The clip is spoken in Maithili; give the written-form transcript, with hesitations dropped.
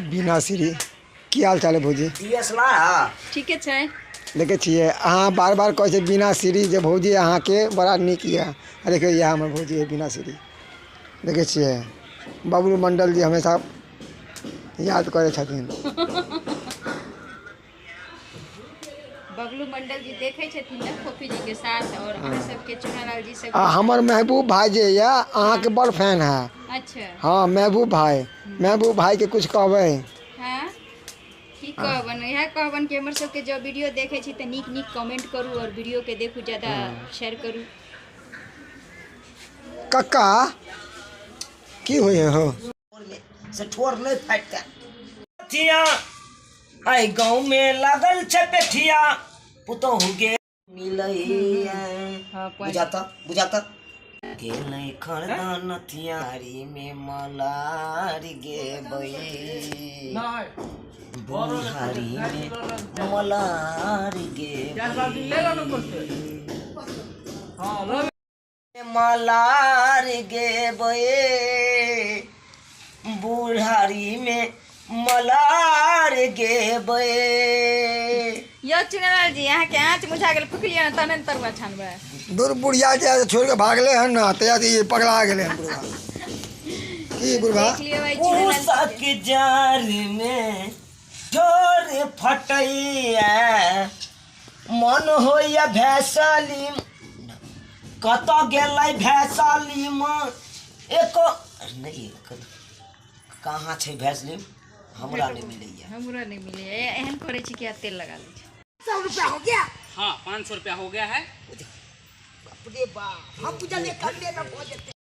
बीना श्री की हाल चाल है भौजी? ठीके छै। देखै छियै अहाँ बार बार कहै छियै बीना श्री जे भौजी अहाँके बड़ा नीक यऽ। आ देखियौ इएह हमर भौजी है बीना श्री। देखै छियै बबलू मंडल जी हमेशा याद करै छथिन। बबलू मंडल जी देखै छथिन ने फोफी जी के साथ और अहाँ सबके चुनालाल जी सब। आ हमर महबूब भाई जे यऽ अहाँके बड़ फैन है। अच्छा। हाँ महबूब भाई, महबूब भाई के कुछ कहबै? हाँ की कहबन, इएह कहबन कि हमर सबके जब वीडियो देखै छी तऽ नीक नीक कमेंट करू और वीडियो के देखू, ज्यादा शेयर करू। कक्का की होइ है हो? से ठोर नहीं फाटता थिया आई गाँव में लागल छै पेठिया पुतोहु गे मिलैया। बुझाता बुझाता गेलै खरदान थियारी में मलार गे बई बुढ़ारी में मलार गे मलार गे बे बुढ़ारी में मलार गे बे। यो चुनालाल जी अहाँ के आँच मुझा गेल, फुकलियै ने तहने ने तरुआ छानबै। दूर बुढ़िया जे छोड़ के भागले हन ना तैया ई पगला गेले हन बुढ़वा। की बुढ़वा? देख लियौ भाई चुनालाल जी उषा के जार में ठोर फटैया मन होइया भैसाली कतऽ गेलै भैसाली माँ एको नहीं कहाँ छै भैसलीम हमरा नहीं मिलैया। हमरा नहीं मिलैया। एहन करै छी कि तेल लगा लै छी। 100 रुपया हो गया। हाँ 500 रुपया हो गया है। बाप रे बाप, हम बुझलिए कमे में भऽ जेतै।